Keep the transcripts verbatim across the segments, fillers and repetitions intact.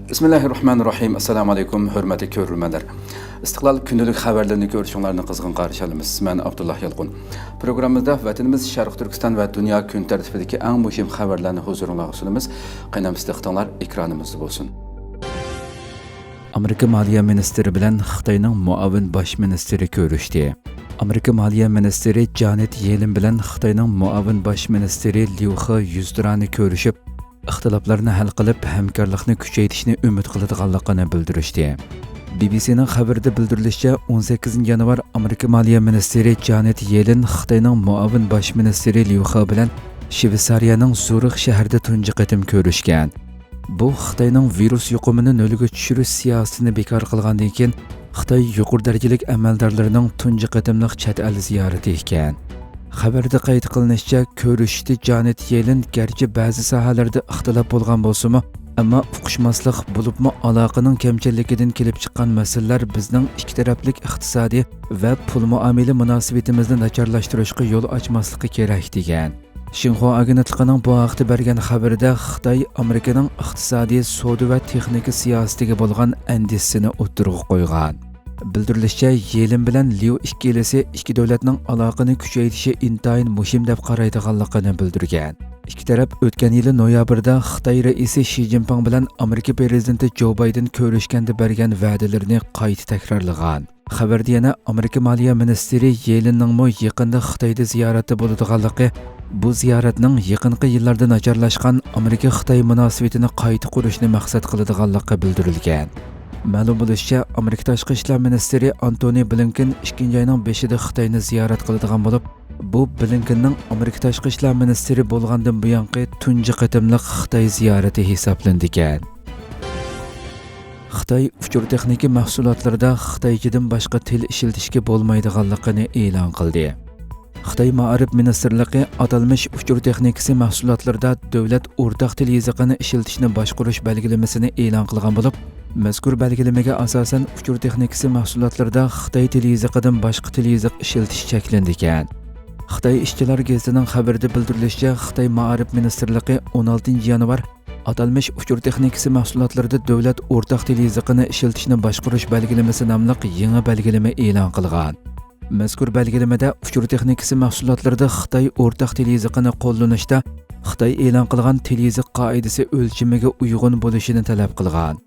بىسمىللاھىررەھمانىررەھىم. ئەسسالامۇ ئەلەيكۇم، ھۆرمەتلىك كۆرۈرمەنلەر. ئىستىقلال كۈندىلىك خەۋەرلىرىنى كۆرۈشۈڭلارنى قىزغىن قارشى ئالىمىز. مەن ئابدۇللا يالقۇن. پروگراممىمىزدا ۋەتىنىمىز شەرقىي تۈركىستان ۋە دۇنيا كۈن تەرتىپىدىكى ئەڭ مۇھىم خەۋەرلەرنى ھۇزۇرۇڭلارغا سۇنىمىز. قېنى ئەمىسە دىققىتىڭلار ئېكرانىمىزدا بولسۇن. ئامېرىكا مالىيە مىنىستىرى بىلەن خىتاينىڭ مۇئاۋىن باش مىنىستىرى كۆرۈشتى. ئامېرىكا مالىيە مىنىستىرى جانېت يېلېن بىلەن خىتاينىڭ مۇئاۋىن باش مىنىستىرى ليۇ خې يۈزتۇرانە كۆرۈشۈپ، ئىختىلاپلارنى ھەل قىلىپ، ھەمكارلىقنى كۈچەيتىشنى ئۈمىد قىلىدىغانلىقىنى بىلدۈرۈشتى. بى بى سىنىڭ خەۋىرىدە بىلدۈرۈلۈشىچە، ئون سەككىزىنچى يانۋار ئامېرىكا مالىيە مىنىستىرى جانېت يېلېن خىتاينىڭ مۇئاۋىن باش مىنىستىرى ليۇ خې بىلەن شۋېتسارىيەنىڭ زۇرىخ شەھىرىدە تۇنجى قېتىم كۆرۈشكەن. بۇ خىتاينىڭ ۋىرۇس يۇقۇمىنى نۆلگە چۈشۈرۈش سىياسىتىنى بىكار قىلغاندىن كېيىن، خىتاي يۇقىرى دەرىجىلىك ئەمەلدارلىرىنىڭ تۇنجى قېتىملىق چەت ئەل زىيارىتى ئىكەن. خەۋەردە قەيت قىلىنىشىچە، كۆرۈشۈشتە جانېت يېلېن گەرچە بەزى ساھەلەردە ئىختىلاپ بولغان بولسىمۇ، ئەمما ئۇقۇشماسلىق، بولۇپمۇ ئالاقىنىڭ كەمچىللىكىدىن كېلىپ چىققان مەسىلىلەر بىزنىڭ ئىككى تەرەپلىك ئىقتىسادىي ۋە پۇل مۇئامىلە مۇناسىۋىتىمىزنى ناچارلاشتۇرۇشقا يول ئاچماسلىقى كېرەك، دېگەن. شىنخۇا ئاگېنتلىقىنىڭ بۇ ھەقتە بەرگەن خەۋىرىدە خىتاي ئامېرىكىنىڭ ئىقتىسادىي، سودا ۋە تېخنىكا سىياسىتىگە بولغان ئەندىشىسىنى ئوتتۇرىغا قويغان. بىلدۈرۈلۈشىچە، يېلېن بىلەن ليۇ ئىككىلىسى ئىككى دۆلەتنىڭ ئالاقىنى كۈچەيتىشى ئىنتايىن مۇھىم دەپ قارايدىغانلىقىنى بىلدۈرگەن. ئىككى تەرەپ ئۆتكەن يىلى نويابىردا خىتاي رەئىسى شى جىنپىڭ بىلەن ئامېرىكا پىرېزىدېنتى جو بايدېن كۆرۈشكەندە بەرگەن ۋەدىلىرىنى قايتا تەكرارلىغان. خەۋەردە يەنە ئامېرىكا مالىيە مىنىستىرى يېلېننىڭمۇ يېقىندا خىتايدا زىيارەتتە بولىدىغانلىقى، بۇ زىيارەتنىڭ يېقىنقى يىللاردا ناچارلاشقان ئامېرىكا-خىتاي مۇناسىۋىتىنى قايتا قۇرۇشنى مەقسەت قىلىدىغانلىقى بىلدۈرۈلگەن. مەلۇم بولۇشىچە، ئامېرىكا تاشقى ئىشلار مىنىستىرى ئانتونى بلىنكېن ئىككىنچى ئاينىڭ بېشىدا خىتاينى زىيارەت قىلىدىغان بولۇپ، بۇ بلىنكېننىڭ ئامېرىكا تاشقى ئىشلار مىنىستىرى بولغاندىن بۇيانقى تۇنجى قېتىملىق خىتاي زىيارىتى ھېسابلىنىدىكەن. خىتاي ئۇچۇر تېخنىكا مەھسۇلاتلىرىدا خىتايچىدىن باشقا تىل ئىشلىتىشكە بولمايدىغانلىقىنى ئېلان قىلدى. خىتاي مائارىپ مىنىستىرلىقى ئاتالمىش ئۇچۇر تېخنىكىسى مەھسۇلاتلىرىدا دۆلەت ئورتاق تىل يېزىقىنى ئىشلىتىشنى باشقۇرۇش بەلگىلىمىسىنى ئېلان قىلغان بولۇپ، مەزكۇر بەلگىلىمىگە ئاساسەن، ئۇچۇر تېخنىكىسى مەھسۇلاتلىرىدا خىتاي تىل يېزىقىدىن باشقا تىل يېزىق ئىشلىتىش چەكلىنىدىكەن. خىتاي ئىشچىلار گېزىتىنىڭ خەۋىرىدە بىلدۈرۈلۈشىچە، خىتاي مائارىپ مىنىستىرلىقى ئون ئالتىنچى يانۋار ئاتالمىش ئۇچۇر تېخنىكىسى مەھسۇلاتلىرىدا دۆلەت ئورتاق تىل يېزىقىنى ئىشلىتىشنى باشقۇرۇش بەلگىلىمىسى ناملىق يېڭى بەلگىلىمە ئېلان قىلغان. مەزكۇر بەلگىلىمىدە ئۇچۇر تېخنىكىسى مەھسۇلاتلىرىدا خىتاي ئورتاق تىل يېزىقىنى قوللىنىشتا خىتاي ئېلان قىلغان تىل يېزىق قائىدىسى ئۆلچىمىگە ئۇيغۇن بولۇشىنى تەلەپ قىلغان.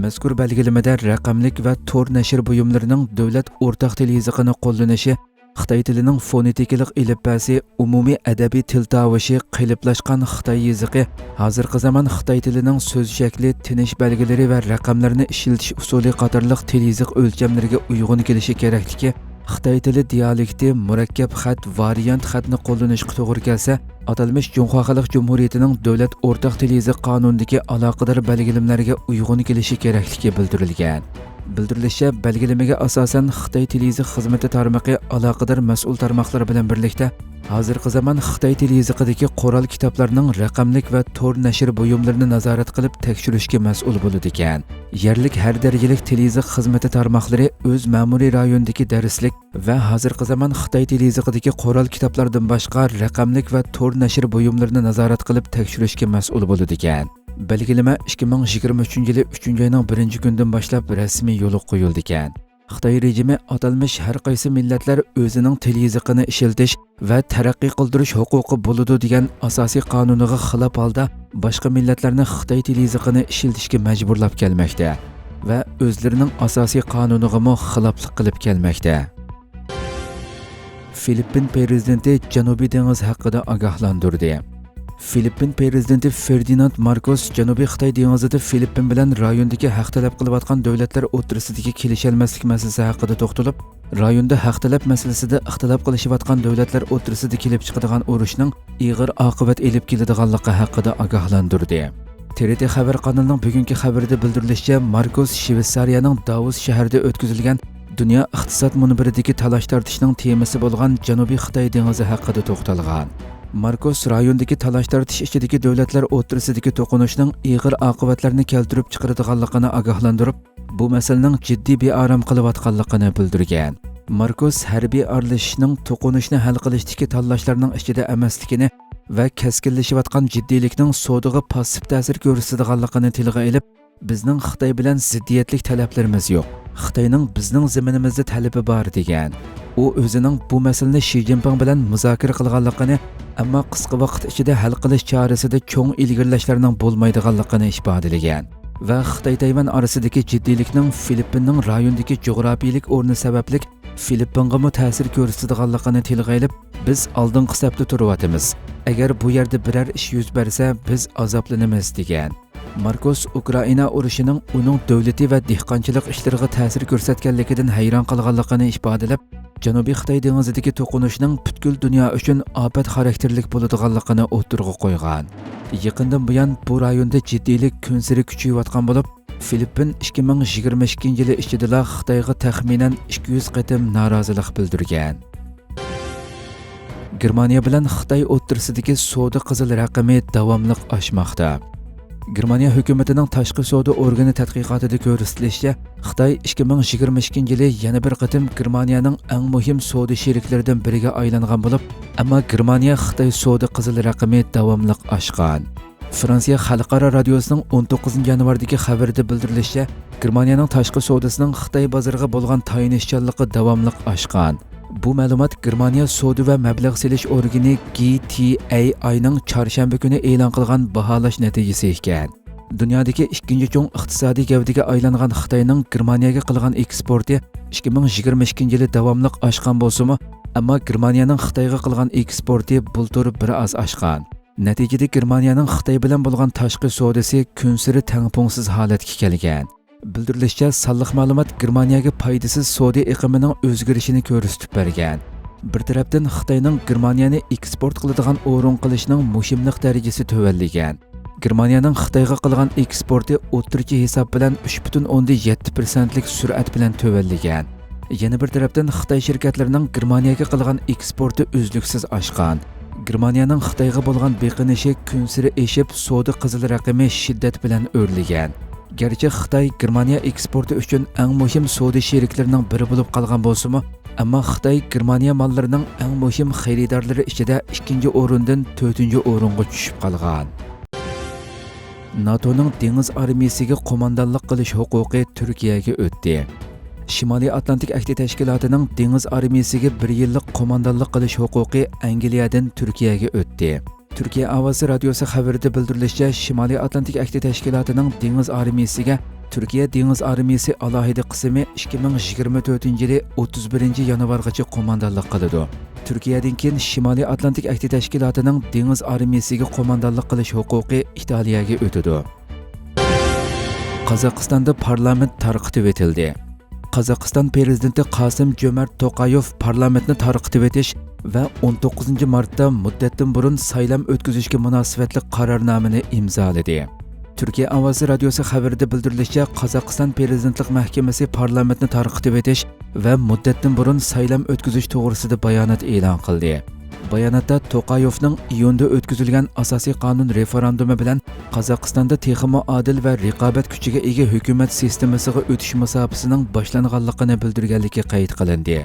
مەزكۇر بەلگىلىمىدە رەقەملىك ۋە تور نەشر بۇيۇملىرىنىڭ دۆلەت ئورتاق تىل يېزىقىنى قوللىنىشى، خىتاي تىلىنىڭ فونېتىكىلىق ئېلىپبەسى، ئومۇمىي ئەدەبىي تىل تاۋۇشى، قېلىپلاشقان خىتاي يېزىقى، ھازىرقى زامان خىتاي تىلىنىڭ سۆز شەكلى، تىنىش بەلگىلىرى ۋە رەقەملەرنى ئىشلىتىش ئۇسۇلى قاتارلىق تىل يېزىق ئۆلچەملىرىگە ئۇيغۇن كېلىشى كېرەكلىكى، خىتاي تىلى دىيالېكتى، مۇرەككەپ خەت، ۋارىيانت خەتنى قوللىنىشقا توغرا كەلسە، ئاتالمىش جۇڭخۇا خەلق جۇمھۇرىيىتىنىڭ دۆلەت ئورتاق تىل يېزىق قانۇنىدىكى ئالاقىدار بەلگىلىمىلەرگە ئۇيغۇن كېلىشى كېرەكلىكى بىلدۈرۈلگەن. بىلدۈرۈلۈشىچە، بەلگىلىمىگە ئاساسەن، خىتاي تىل يېزىق خىزمىتى تارمىقى ئالاقىدار مەسئۇل تارماقلار بىلەن بىرلىكتە، ھازىرقى زامان خىتاي تىل يېزىقىدىكى قورال كىتابلارنىڭ رەقەملىك ۋە تور نەشر بۇيۇملىرىنى نازارەت قىلىپ تەكشۈرۈشكە مەسئۇل بولىدىكەن. يەرلىك ھەر دەرىجىلىك تىل يېزىق خىزمىتى تارماقلىرى ئۆز مەمۇرىي رايونىدىكى دەرسلىك ۋە ھازىرقى زامان خىتاي تىل يېزىقىدىكى قورال كىتابلاردىن باشقا رەقەملىك ۋە تور نەشر بۇيۇملىرىنى نازارەت قىلىپ تەكشۈرۈشكە مەسئۇل بولىدىكەن. بەلگىلىمە ئىككى مىڭ يىگىرمە ئۈچىنچى يىلى ئۈچىنچى ئاينىڭ بىرىنچى كۈنىدىن باشلاپ رەسمىي يولغا قويۇلىدىكەن. خىتاي رېجىمى ئاتالمىش ھەر قايسى مىللەتلەر ئۆزىنىڭ تىل يېزىقىنى ئىشلىتىش ۋە تەرەققىي قىلدۇرۇش ھوقۇقى بولىدۇ دېگەن ئاساسىي قانۇنىغا خىلاپ ھالدا باشقا مىللەتلەرنى خىتاي تىل يېزىقىنى ئىشلىتىشكە مەجبۇرلاپ كەلمەكتە ۋە ئۆزلىرىنىڭ ئاساسىي قانۇنىغىمۇ خىلاپلىق قىلىپ كەلمەكتە. فىلىپپىن پىرېزىدېنتى جەنۇبىي دېڭىز ھەققىدە ئاگاھلاندۇردى. فىلىپپىن پىرېزىدېنتى فېردىناند ماركوس جەنۇبىي خىتاي دېڭىزىدا فىلىپپىن بىلەن رايوندىكى ھەق تەلەپ قىلىۋاتقان دۆلەتلەر ئوتتۇرىسىدىكى كېلىشەلمەسلىك مەسىلىسى ھەققىدە توختىلىپ، رايوندا ھەق تەلەپ مەسىلىسىدە ئىختىلاپ قىلىشىۋاتقان دۆلەتلەر ئوتتۇرىسىدا كېلىپ چىقىدىغان ئۇرۇشنىڭ ئېغىر ئاقىۋەت ئېلىپ كېلىدىغانلىقى ھەققىدە ئاگاھلاندۇردى. تې رې تې خەۋەر قانىلىنىڭ بۈگۈنكى خەۋىرىدە بىلدۈرۈلۈشىچە، ماركوس شىۋېتسارىيەنىڭ داۋوس شەھىرىدە ئۆتكۈزۈلگەن دۇنيا ئىقتىساد مۇنبىرىدىكى تالاش-تارتىشنىڭ تېمىسى بولغان جەنۇبىي خىتاي دېڭىزى ھەققىدە توختالغان. ماركوس رايوندىكى تالاش-تارتىش ئىچىدىكى دۆلەتلەر ئوتتۇرىسىدىكى توقۇنۇشنىڭ ئېغىر ئاقىۋەتلەرنى كەلتۈرۈپ چىقىرىدىغانلىقىنى ئاگاھلاندۇرۇپ، بۇ مەسىلىنىڭ جىددىي بىئارام قىلىۋاتقانلىقىنى بىلدۈرگەن. ماركوس ھەربىي ئارىلىشىشنىڭ توقۇنۇشنى ھەل قىلىشتىكى تاللاشلارنىڭ ئىچىدە ئەمەسلىكىنى ۋە كەسكىنلىشىۋاتقان جىددىيلىكنىڭ سودىغا پاسسىپ تەسىر كۆرسىتىدىغانلىقىنى تىلغا ئېلىپ، بىزنىڭ خىتاي بىلەن زىددىيەتلىك تەلەپلىرىمىز يوق. خىتاينىڭ بىزنىڭ زېمىنىمىزدە تەلىپى بار، دېگەن. ئۇ ئۆزىنىڭ بۇ مەسىلىنى شى جىنپىڭ بىلەن مۇزاكىرە قىلغانلىقىنى، ئەمما قىسقا ۋاقىت ئىچىدە ھەل قىلىش چارىسىدە چوڭ ئىلگىرىلەشلەرنىڭ بولمايدىغانلىقىنى ئىپادىلىگەن ۋە خىتاي تەيۋەن ئارىسىدىكى جىددىيلىكنىڭ فىلىپپىننىڭ رايوندىكى جۇغراپىيىلىك ئورنى سەۋەبلىك فىلىپپىنغىمۇ تەسىر كۆرسىتىدىغانلىقىنى تىلغا ئېلىپ، بىز ئالدىنقى سەپتە تۇرۇۋاتىمىز. ئەگەر بۇ يەردە بىرەر ئىش يۈز بەرسە، بىز ئازابلىنىمىز، دېگەن. ماركوس ئۇكرائىنا ئۇرۇشىنىڭ ئۇنىڭ دۆلىتى ۋە دېھقانچىلىق ئىشلىرىغا تەسىر كۆرسەتكەنلىكىدىن ھەيران قالغانلىقىنى ئىپادىلەپ، جەنۇبىي خىتاي دېڭىزىدىكى توقۇنۇشنىڭ پۈتكۈل دۇنيا ئۈچۈن ئاپەت خاراكتېرلىك بولىدىغانلىقىنى ئوتتۇرىغا قويغان. يېقىندىن بۇيان بۇ رايوندا جىددىيلىك كۈنسېرى كۈچىيىۋاتقان بولۇپ، فىلىپپىن ئىككى مىڭ يىگىرمە ئىككىنچى يىلى ئىچىدىلا خىتايغا تەخمىنەن ئىككى يۈز قېتىم نارازىلىق بىلدۈرگەن. گېرمانىيە بىلەن خىتاي ئوتتۇرىسىدىكى سودا قىزىل رەقىمى داۋاملىق ئاشماقتا. گېرمانىيە ھۆكۈمىتىنىڭ تاشقى سودا ئورگىنى تەتقىقاتىدا كۆرسىتىلىشىچە، خىتاي ئىككى مىڭ يىگىرمە ئىككىنچى يىلى يەنە بىر قېتىم گېرمانىيەنىڭ ئەڭ مۇھىم سودا شېرىكلىرىدىن بىرىگە ئايلانغان بولۇپ، ئەمما گېرمانىيە خىتاي سودا قىزىل رەقىمى داۋاملىق ئاشقان. فرانسىيە خەلقئارا رادىيوسىنىڭ ئون توققۇزىنچى يانۋاردىكى خەۋىرىدە بىلدۈرۈلۈشىچە، گېرمانىيەنىڭ تاشقى سودىسىنىڭ خىتاي بازىرىغا بولغان تايىنىشچانلىقى داۋاملىق ئاشقان. بۇ مەلۇمات گېرمانىيە سودا ۋە مەبلەغ سېلىش ئورگىنى گې تې ئەي ئاينىڭ چارشەنبە كۈنى ئېلان قىلغان باھالاش نەتىجىسى ئىكەن. دۇنيادىكى ئىككىنچى چوڭ ئىقتىسادىي گەۋدىگە ئايلانغان خىتاينىڭ گېرمانىيەگە قىلغان ئېكسپورتى ئىككى مىڭ يىگىرمە ئىككىنچى يىلى داۋاملىق ئاشقان بولسىمۇ، ئەمما گېرمانىيەنىڭ خىتايغا قىلغان ئېكسپورتى بۇلتۇر بىر ئاز ئاشقان. نەتىجىدە گېرمانىيەنىڭ خىتاي بىلەن بولغان تاشقى سودىسى كۈنسېرى تەڭپۇڭسىز ھالەتكە كەلگەن. بىلدۈرۈلۈشىچە، سانلىق مەلۇمات گېرمانىيەگە پايدىسىز سودا ئېقىمىنىڭ ئۆزگىرىشىنى كۆرسىتىپ بەرگەن. بىر تەرەپتىن، خىتاينىڭ گېرمانىيەنى ئېكسپورت قىلىدىغان ئورۇن قىلىشنىڭ مۇھىملىق دەرىجىسى تۆۋەنلىگەن. گېرمانىيەنىڭ خىتايغا قىلغان ئېكسپورتى ئوتتۇرىچە ھېساب بىلەن ئۈچ پۈتۈن ئوندىن يەتتە پىرسەنتلىك سۈرئەت بىلەن تۆۋەنلىگەن. يەنە بىر تەرەپتىن، خىتاي شىركەتلىرىنىڭ گېرمانىيەگە قىلغان ئېكسپورتى ئۈزلۈكسىز ئاشقان. گېرمانىيەنىڭ خىتايغا بولغان بېقىنىشى كۈنسېرى ئېشىپ، سودا قىزىل رەقىمى شىددەت بىلەن ئۆرلىگەن. گەرچە خىتاي گېرمانىيە ئېكسپورتى ئۈچۈن ئەڭ مۇھىم سودا شېرىكلىرىنىڭ بىرى بولۇپ قالغان بولسىمۇ، ئەمما خىتاي گېرمانىيە ماللىرىنىڭ ئەڭ مۇھىم خېرىدارلىرى ئىچىدە ئىككىنچى ئورۇندىن تۆتىنچى ئورۇنغا چۈشۈپ قالغان. ناتونىڭ دېڭىز ئارمىيىسىگە قوماندانلىق قىلىش ھوقۇقى تۈركىيەگە ئۆتتى. شىمالىي ئاتلانتىك ئەھدى تەشكىلاتىنىڭ دېڭىز ئارمىيىسىگە بىر يىللىق قوماندانلىق قىلىش ھوقۇقى ئەنگلىيەدىن تۈركىيەگە ئۆتتى. تۈركىيە ئاۋازى رادىيوسى خەۋىرىدە بىلدۈرۈلۈشىچە، شىمالىي ئاتلانتىك ئەھدى تەشكىلاتىنىڭ دېڭىز ئارمىيىسىگە تۈركىيە دېڭىز ئارمىيىسى ئالاھىدە قىسمى ئىككى مىڭ يىگىرمە تۆتىنچى يىلى ئوتتۇز بىرىنچى يانۋارغىچە قوماندانلىق قىلىدۇ. تۈركىيەدىن كېيىن شىمالىي ئاتلانتىك ئەھدى تەشكىلاتىنىڭ دېڭىز ئارمىيىسىگە قوماندانلىق قىلىش ھوقۇقى ئىتالىيەگە ئۆتىدۇ. قازاقىستاندا پارلامېنت تارقىتىۋېتىلدى. قازاقىستان پىرېزىدېنتى قاسىم جۆمەرت توقايېف پارلامېنتنى تارقىتىۋېتىش ۋە ئون توققۇزىنچى مارتتا مۇددەتتىن بۇرۇن سايلام ئۆتكۈزۈشكە مۇناسىۋەتلىك قارارنامىنى ئىمزالىدى. تۈركىيە ئاۋازى رادىيوسى خەۋىرىدە بىلدۈرۈلۈشىچە، قازاقىستان پىرېزىدېنتلىق مەھكىمىسى پارلامېنتنى تارقىتىۋېتىش ۋە مۇددەتتىن بۇرۇن سايلام ئۆتكۈزۈش توغرىسىدا بايانات ئېلان قىلدى. باياناتتا توقايېۋنىڭ ئىيۇندا ئۆتكۈزۈلگەن ئاساسىي قانۇن رېفېراندۇمى بىلەن قازاقىستاندا تېخىمۇ ئادىل ۋە رىقابەت كۈچىگە ئىگە ھۆكۈمەت سىستېمىسىغا ئۆتۈش مۇساپىسىنىڭ باشلانغانلىقىنى بىلدۈرگەنلىكى قەيت قىلىندى.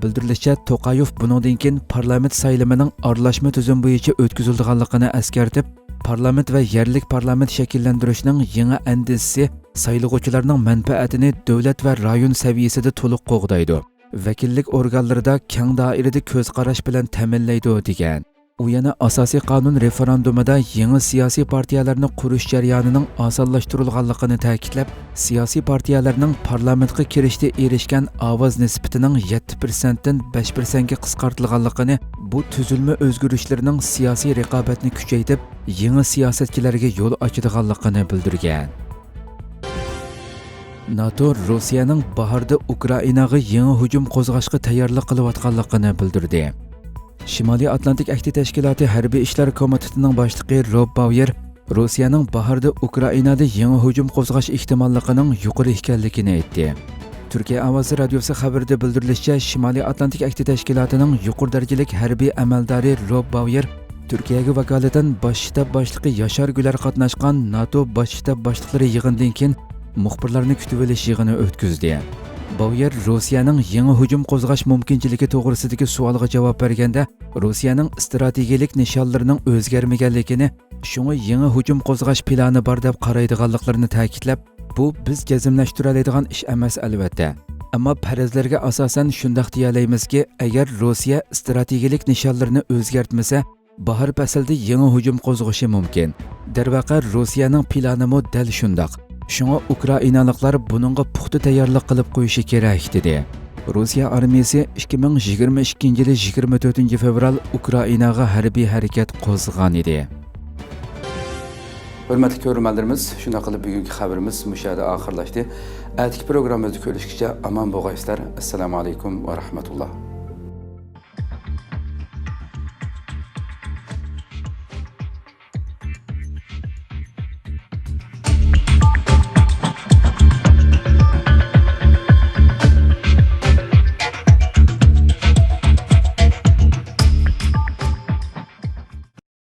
بىلدۈرۈلۈشىچە، توقايېف بۇنىڭدىن كېيىن پارلامېنت سايلىمىنىڭ ئارىلاشما تۈزۈم بويىچە ئۆتكۈزۈلىدىغانلىقىنى ئەسكەرتىپ، پارلامېنت ۋە يەرلىك پارلامېنت شەكىللەندۈرۈشنىڭ يېڭى ئەندىزىسى سايلىغۇچىلارنىڭ مەنپەئەتىنى دۆلەت ۋە رايون سەۋىيەسىدە تولۇق قوغدايدۇ. ۋەكىللىك ئورگانلىرىدا كەڭ دائىرىدە كۆز قاراش بىلەن تەمىنلەيدۇ، دېگەن. ئۇ يەنە ئاساسىي قانۇن رېفېراندۇمىدا يېڭى سىياسىي پارتىيەلەرنى قۇرۇش جەريانىنىڭ ئاسانلاشتۇرۇلغانلىقىنى تەكىتلەپ، سىياسىي پارتىيەلەرنىڭ پارلامېنتقا كىرىشتە ئېرىشكەن ئاۋاز نىسبىتىنىڭ يەتتە پىرسەنتتىن بەش پىرسەنتكە قىسقارتىلغانلىقىنى، بۇ تۈزۈلمە ئۆزگىرىشلىرىنىڭ سىياسىي رىقابەتنى كۈچەيتىپ، يېڭى سىياسەتچىلەرگە يول ئاچىدىغانلىقىنى بىلدۈرگەن. ناتو روسىيەنىڭ باھاردا ئۇكرائىناغا يېڭى ھۇجۇم قوزغاشقا تەييارلىق قىلىۋاتقانلىقىنى بىلدۈردى. شىمالىي ئاتلانتىك ئەھدى تەشكىلاتى ھەربىي ئىشلار كومىتېتىنىڭ باشلىقى روب باۋيېر روسىيەنىڭ باھاردا ئۇكرائىنادا يېڭى ھۇجۇم قوزغاش ئېھتىماللىقىنىڭ يۇقىرى ئىكەنلىكىنى ئېيتتى. تۈركىيە ئاۋازى رادىيوسى خەۋىرىدە بىلدۈرۈلۈشىچە، شىمالىي ئاتلانتىك ئەھدى تەشكىلاتىنىڭ يۇقىرى دەرىجىلىك ھەربىي ئەمەلدارى روب باۋيېر تۈركىيەگە ۋاكالىتەن باش شتاب باشلىقى ياشار گۈلەر قاتناشقان ناتو باش شتاب باشلىقلىرى يىغىنىدىن كېيىن مۇخبىرلارنى كۈتۈۋېلىش يىغىنى ئۆتكۈزدى. باۋيېر روسىيەنىڭ يېڭى ھۇجۇم قوزغاش مۇمكىنچىلىكى توغرىسىدىكى سوئالغا جاۋاب بەرگەندە، روسىيەنىڭ ئىستراتېگىيەلىك نىشانلىرىنىڭ ئۆزگەرمىگەنلىكىنى، شۇڭا يېڭى ھۇجۇم قوزغاش پىلانى بار دەپ قارايدىغانلىقلىرىنى تەكىتلەپ، بۇ بىز جەزملەشتۈرەلەيدىغان ئىش ئەمەس ئەلۋەتتە. ئەمما پەرەزلەرگە ئاساسەن شۇنداق دېيەلەيمىزكى، ئەگەر روسىيە ئىستراتېگىيەلىك نىشانلىرىنى ئۆزگەرتمىسە، باھار پەسلىدە يېڭى ھۇجۇم قوزغىشى مۇمكىن. دەرۋەقە، روسىيەنىڭ پىلانىمۇ دەل شۇنداق. شۇڭا ئۇكرائىنالىقلار بۇنىڭغا پۇختا تەييارلىق قىلىپ قويۇشى كېرەك، دېدى. روسىيە ئارمىيىسى ئىككى مىڭ يىگىرمە ئىككىنچى يىلى يىگىرمە تۆتىنچى فېۋرال ئۇكرائىناغا ھەربىي ھەرىكەت قوزغىغان ئىدى. ھۆرمەتلىك كۆرۈرمەنلىرىمىز، شۇنداق قىلىپ بۈگۈنكى خەۋىرىمىز مۇشۇ يەردە ئاخىرلاشتى. ئەتىكى پروگراممىمىزدا كۆرۈشكىچە ئامان بولغايسىلەر. ئەسسالامۇ ئەلەيكۇم ۋە رەھمەتۇللا.